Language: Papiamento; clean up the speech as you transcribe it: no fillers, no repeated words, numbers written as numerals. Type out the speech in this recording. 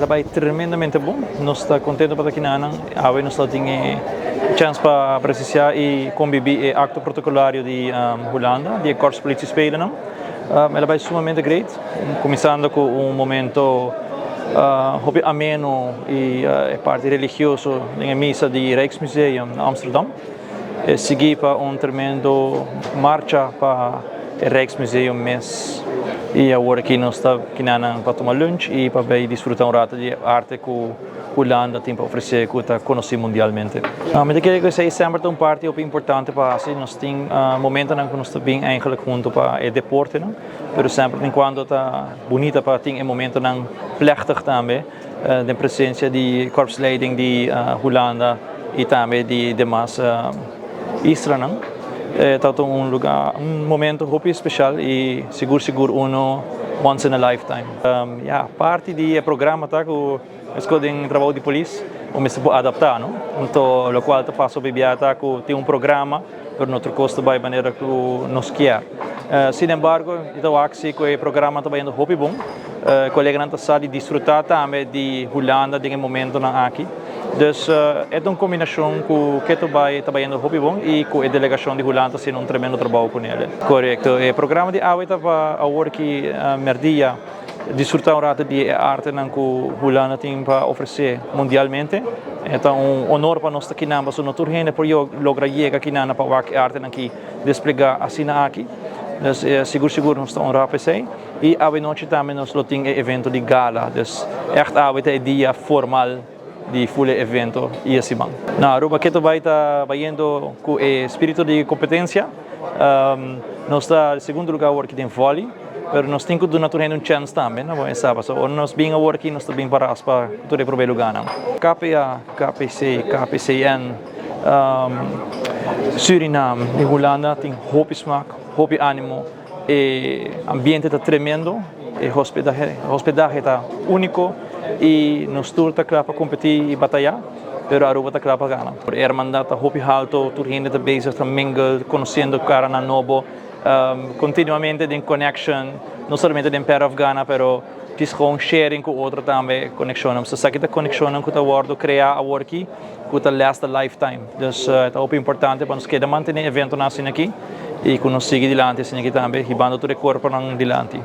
El a bay tremendamente bon. Nos ta contento pa ta aki nan. Awe nos tin e chance pa presencia y convivi e acto protocolario di Hulanda, di Korps Politiespelen. El a bay sumamente great, cuminsando cu un momento hopi ameno y parti religioso den misa di Rijksmuseum na Amsterdam. Sigui pa un tremendo marcha pa Rijksmuseum mes. Y awor aki nos ta pa tuma lunch y pa bay disfruta un rato di arte cu Hulanda tin pa ofrece, cu ta conoci mundialmente. Mi ta kere cu esey semper un parti importante pa asina nos tin momento cu nos ta bin eigenlijk hunto pa e deporte, no? Pero semper en cuando ta bunita pa tin e momento nan plechtig tambe, den presencia di korpsleiding di Hulanda y tambe di demas islanan. Ta un luga, un momento hopi special y sigur sigur uno once in a lifetime. Ja, parti di programa ta cu scol di trabou di polis, bo mester adapta, no? Anto, locual ta paso bibiata cu tin un programa, pero no tur cos ta bay manera cu nos kier. Sin embargo, anto aki cu e programa ta bayendo hopi bon. Coleganan ta sa di disfruta tambe di Hulanda den e momento nan aki. Dus e un combinacion cu ta bayendo hopi bon y cu e delegacion di Hulanda ta haciendo un tremendo trabou cu ne. Correcto. E programa di awe ta pa awor cu merdia disfruta un rato di arte nan cu Hulanda tin pa ofrece mundialmente. Ta un honor pa nos aki nan, pasobra no tur hende por logra yega aki nan pa wak arte nan aki desplega asina aki. Dus sigur sigur nos ta honra p'esey. Y awe nochi tambe nos lo tin evento di gala. Dus echt awe ta dia formal di full evento y asina. Na Aruba keto bay ta bayendo cu e spirito di competencia. Nos ta segundo luga aki den volley, pero nos tin cu duna tur un chance tambe, no? Bon, sabi, so nos bin awor aki, nos bin pa raspa tur e prome luga nan. KPA, KPC, KPCN, Suriname y Hulanda tin hopi smaak, hopi animo. E ambiente ta tremendo, e hospedahe ta unico y nos tur ta cla pa competi y bataya, pero Aruba ta cla pa gana. E hermandad ta hopi halto, tur hende ta bezig ta mingle, conociendo cara nan nobo, continuamente den connection, no solamente den pair of gana, pero het gewoon sharing cu otro tambe conexion. So esaki ta conexion cu ta wordo crea awor aki, cu ta last a lifetime. Dus ta hopi importante pa nos keda mantene evento nan asina aki y cu nos sigui dilanti asina aki tambe, hibando tur e cuerpo nan dilanti.